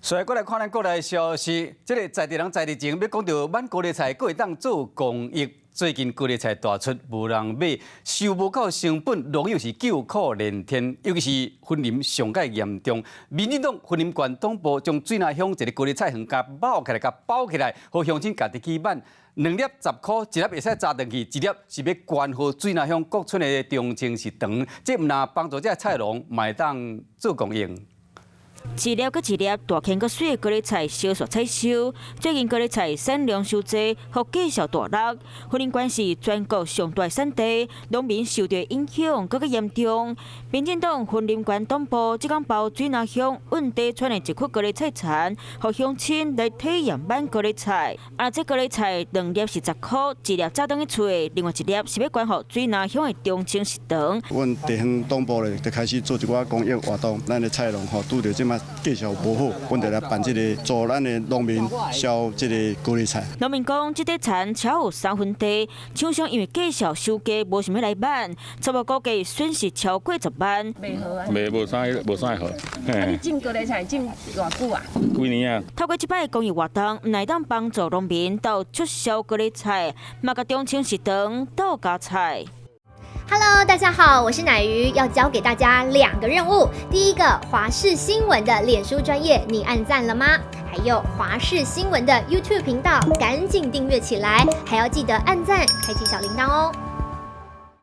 所以過來看咱國內消息，這个在地人在地情，欲講著挽高麗菜，閣會當做公益。最近高麗菜大出無人買，收無夠成本，農友是叫苦連天。尤其是雲林上蓋嚴重，民進黨雲林縣黨部將水林鄉一个高麗菜園共包起來，共包起來，予鄉親家己去挽。兩粒10箍，一粒會使炸轉去，一粒是欲捐予水林鄉各村的中正食堂。這毋但幫助這菜農，嘛會當做公益。一粒閣一粒大坑閣媠的高麗菜相續採收，最近高麗菜產量傷濟，予價數大落。雲林縣是全國上大產地，農民受著影響閣較嚴重。民進黨雲林縣黨部這工包水林鄉運底村的一區高麗菜田，予鄉親來體驗挽高麗菜。啊，這高麗菜兩粒是10箍，一粒炸轉去厝，另外一粒是欲捐予水林鄉的中正食堂。阮地方黨部咧就開始做一寡公益活動，咱的菜農吼拄著這馬價數無好，阮就來辦這个助咱的農民銷這个高麗菜。農民講，這塊田超有3分地，廠商因為價數傷低，無想欲來挽，初步估計損失超過10萬。袂好啊！袂無啥無啥好。啊，你種高麗菜種偌久啊？幾年啊？透過這擺公益活動，毋但當幫助農民鬥促銷高麗菜，嘛共中正食堂鬥加菜。 Hello，大家好，我是乃瑜，要交給大家兩個任務。第一個，華視新聞的臉書專頁，你按讚了嗎？還有華視新聞的 YouTube 頻道，趕緊訂閱起來，還要記得按讚，開啟小鈴鐺哦。